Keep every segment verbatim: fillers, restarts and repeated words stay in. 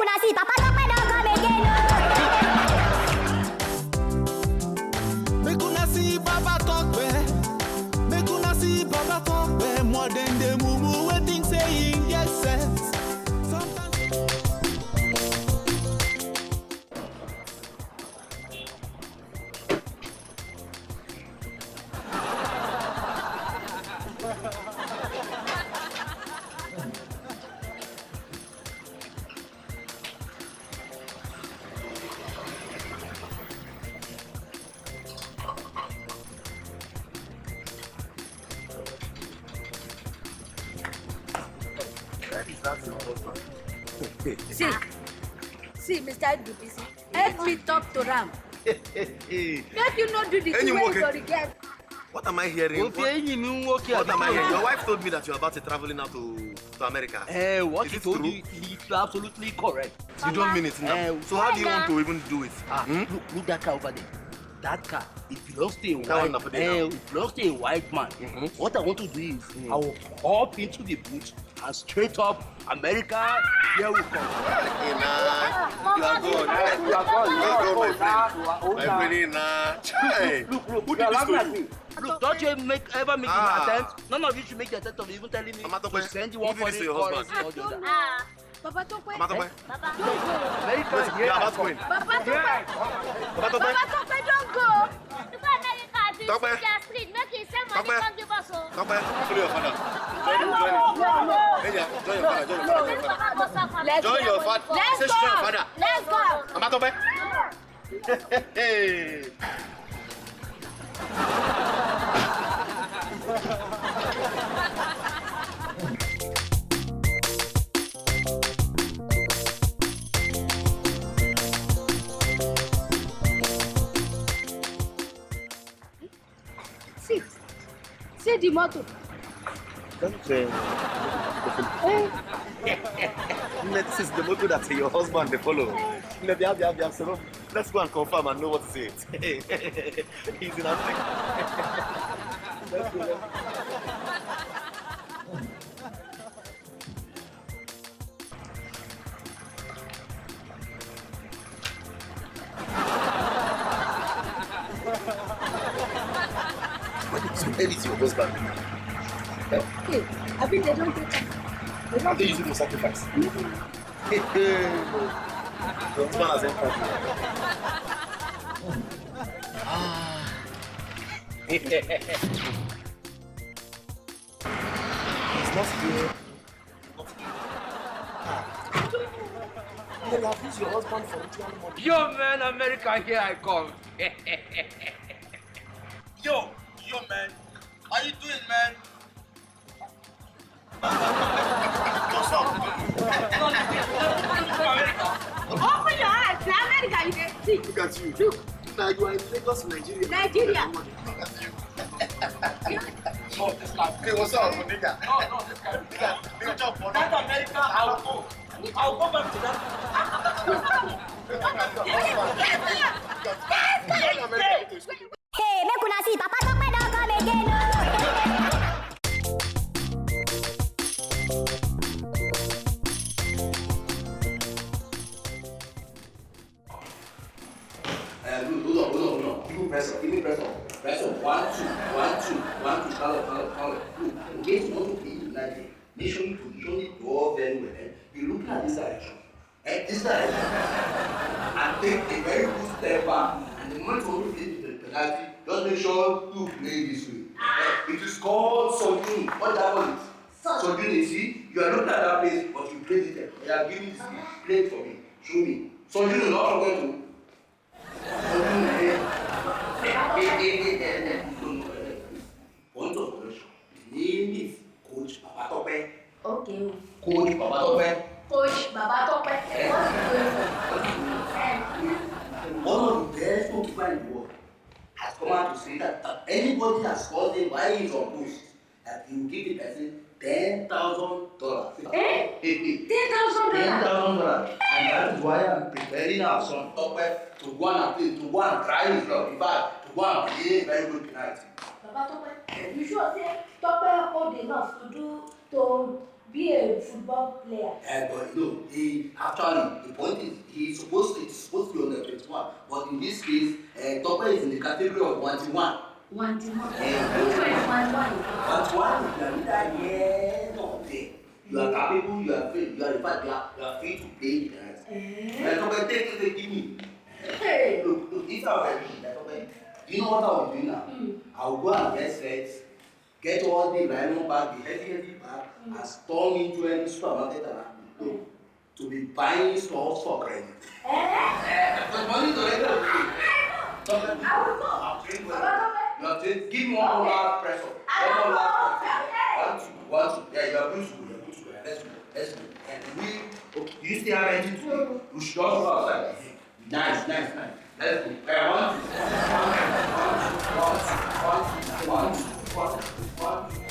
Una see, Papa Tope don come again o. Make una see Baba Tope. Make una see Baba Tope. More than the mumu waiting say he get sense. Sometimes See, see, Mister Idubisi, help me talk to Ram. Make you no do the thing wey you go regret. What am I hearing? What, what am I hearing? Your wife told me that you're about to traveling out to, to America. Eh, what she told you is absolutely correct. You don't mean it now. Eh, so how do you want to even do it? Ah, hmm? Look, look that car over there. That car, it belongs to a white man. Eh, it belongs to a white man. Mm-hmm. What I want to do is, mm, I will hop into the boot and straight up America, here we come. You are God. You are God. You are God, my friend. My friend, nah. Look, look, look, look, don't you make ever make an attempt? None of you should make the attempt of even telling me to send you one foreign currency or the other. Papa Tope. Papa Tope. Papa. Don't go. America, yeah, about going. Papa Tope. Papa Tope. Papa Tope, don't go. Tope. Tope. Tope. Sorry, your father. Join, join, join your father. Join your father. Join your father. Let's go. Join your father. Let's go. Mama Tope. Hey. See, see the motor. Don't say. This is the motor that your husband dey follow. Let's go and confirm and know what to say. He's in Africa. Let's go. Where is your husband? Hey, I think they don't get time. They don't use it for sacrifice. Hey, hey. Your husband has entered. Ah. He's not here. Yo, man, America, here I come. Yo, yo, man, how you doing, man? What's up? Open your eyes, na America you dey see. Look at you. Look. Now you are in Lagos, Nigeria. Nigeria. Look at you. Hey, what's up, nigga? No, no, this guy. Nigga, nigga, jump for that. America, I'll go. I'll go back to that. Hey, make una see, Papa Tope don come again o. Uh, hold on, hold on, hold on. People press up, people press up. Press up. One, two, one, two, one, two. Follow, follow, follow. Look, in case you want to be in that day, make sure you position it well, very well. Eh? You look at this direction. Eh? This direction. And take a very good step back. And the moment you want to hit the penalty, just make sure you play this way. Eh? It is called surgery. What do you call it? Surgery, you see, you are looking at that place, but you play it. They are giving this thing. Play it for me. Show me. Surgery, not forget to. Point of correction. His name is Coach Babatope. Okay. Coach Babatope. Coach Babatope. Yes. What is going on? One of the best goalkeeper in the world has come out to say that, that anybody that scores him while he is on post, that you give the person ten thousand dollars. Eh? Ten thousand dollars? Ten thousand dollars. And that is why I'm preparing our son, Tope, to go and play, to go and try his luck. In fact, to go and play a very good penalty. Baba Tope, you sure say Tope old enough to do, to Be a football player. Uh, but no, he actually, the point is, he's supposed to, it's supposed to be under twenty-one, but in this case, uh, Tope is in the category of one one. One one. Eh, which one is one one? One one, if you are neither here nor there, you are capable, you are fit, you are, in fact, you are, you are fit to play the dance. Eh? Like, Tope, take it, give me. Hey! Look, look, this is how I do it. Like, Tope, do you know what I will do now? Mm. I will go and get sets. Get all the nylon bag, the heavy, heavy bag, mm, and storm into any supermarket and look, to be buying stuff for credit. Eh? Eh, because money is already on the table. I will not. You have trained well. You have trained. Give me one more last press up. One more last press up. One, two, one, two. Yeah, you are good to go. You are good to go. Let's go. Let's go. And we, okay, do you still have anything to do? We should all go outside. Nice, nice, nice. Let's go. Eh, one, two, one, two, one, two, one, two, one, two, one, two, one, two.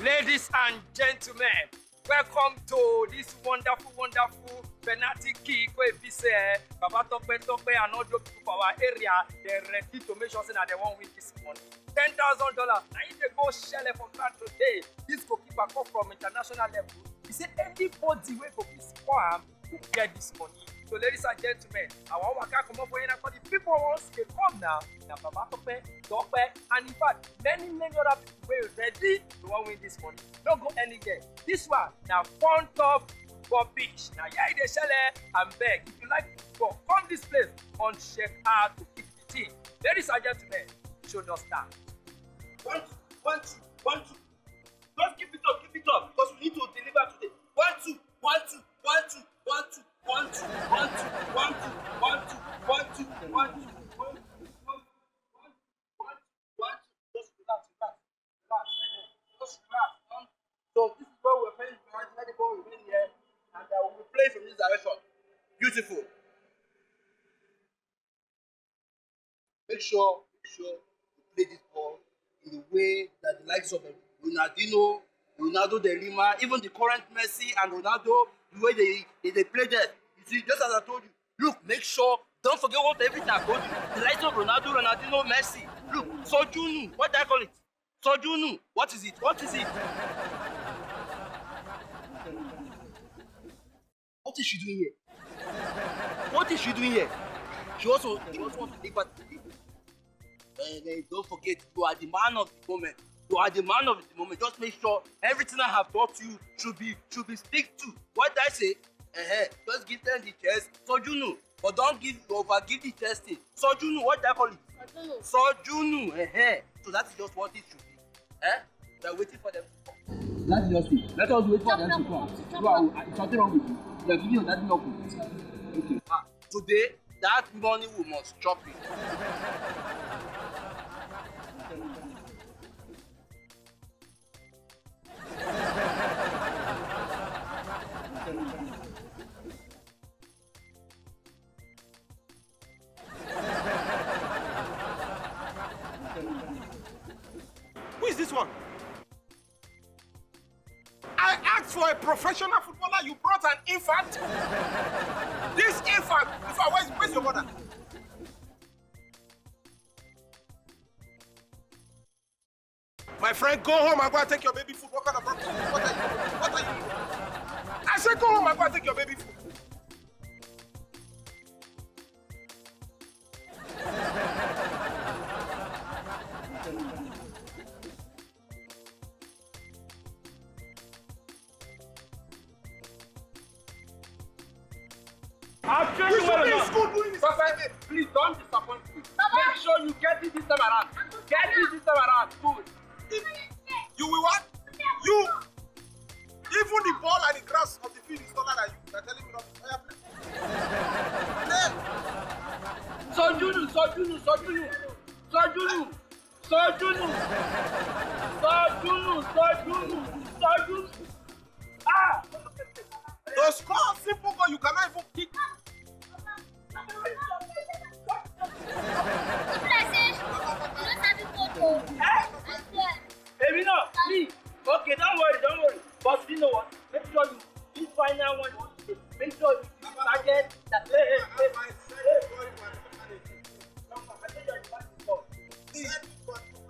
Ladies and gentlemen, welcome to this wonderful, wonderful penalty kick wey be say Baba Tope Tope and all those people for our area, they ready to make sure say na they wan win this morning. Ten thousand dollars na im dey go shele for ground today. This goalkeeper come from international level. He say anybody wey go fit score am go get this money. So, ladies and gentlemen, I wan waka comot for here na for the people wey wan see dey come now. Na Baba Tope, Tope, and in fact, many, many other people wey ready to wan win this money. No go anywhere. This one na Fun Top Football Pitch. Na here e dey shele. Abeg, if you like football, come this place on check out to keep the team. Ladies and gentlemen, show don start. One, two, one, two, one, two. Just keep it up, keep it up, because we need to deliver today. One, two, one, two, one, two, one, two, one, two, one, two, one, two, one, two, one, two, one, two, one, two, one, two, one, two. Just relax, relax, relax. Just relax. Um, so this is where we're playing. Let the ball remain here, and uh, we will play from this direction. Beautiful. Make sure, make sure you play this ball in the way that the likes of Ronaldinho, Ronaldo de Lima, even the current Messi and Ronaldo, the way they, they, they play there. You see, just as I told you, look, make sure, don't forget what everything I told you. The likes of Ronaldo, Ronaldinho, Messi. Look, Sojunu, what do I call it? Sojunu, what is it? What is it? What is she doing here? What is she doing here? She also, she also wants to take part in the game. Eh, eh, don't forget, you are the man of the moment. You are the man of the moment. Just make sure everything I have taught you should be should be stick to. What did I say? Eh, eh, just give them the chest. Sojunu, but don't give over give the chest thing. Sojunu, what did I call it? Sojunu. Sojunu, eh, eh. So that is just what it should be. Eh? We are waiting for them to come. That's just it. Let us wait for them to come. No, I, it's nothing wrong with you. You are giving us nothing wrong with you. Okay. Ah, today, that money we must chop it. Who is this one? I asked for a professional footballer, you brought an infant? This infant, if I was, where's your mother? My friend, go home and go and take your baby food. What kind of rubbish? What are you doing? What are you doing? I said, go home and go and take your baby food. I've trained you well enough. Papa, please don't disappoint me. Make sure you get it this time around. Get it this time around. Good. You will what? You. Even the ball and the grass of the field is taller than you. You're telling me not to play. Sojunu, Sojunu, Sojunu, Sojunu, Sojunu, Sojunu, Sojunu, Sojunu. Ah! To score simple goal, you cannot even kick. If I say, you don't sabi coach o. I swear. Èmi náà, me. Okay, don't worry, don't worry. But you know what? Make sure you, you find out what you want to do. Make sure you target that. Hey, hey, hey, hey.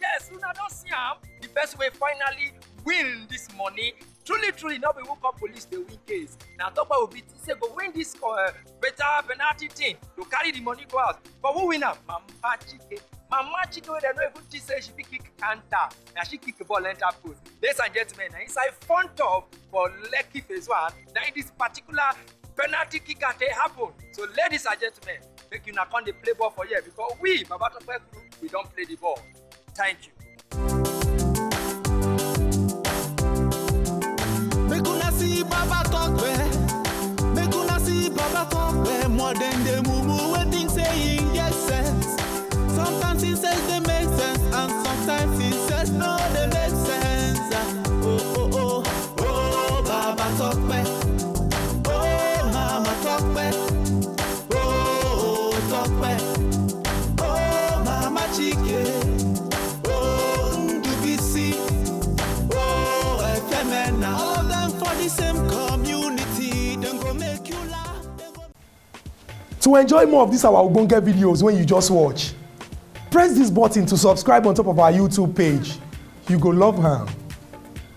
Yes, una don see am. The person wey finally win this money, truly, truly, no be who call police dey win case. Na Tope Obi think say go win this uh, better penalty thing to carry the money go house. But who win am? Mama Chike. Mama Chike wey dem no even think say she fit kick counter. Na she kick the ball enter post. Ladies and gentlemen, na inside Fun Top for Lekki phase one, na in this particular penalty kick at happen. So, ladies and gentlemen, make una come dey play ball for here because we, Baba Tope Crew, we don play the ball. Thank you. Make una see Baba Tope. Make una see Baba Tope. More than the mumu wey think say he get sense. Sometimes he says they make sense, and sometimes he says no, they make sense. Oh, oh, oh, oh, Baba Tope. Oh, Mama Tope. Oh, Tope. Oh, Mama Chike. Oh, Ndubisi. Oh, Efemena. All of them for the same community. Dem go make you laugh. Dem go To enjoy more of these our ogbonge videos when you just watch, press this button to subscribe on top of our YouTube page. You go love am.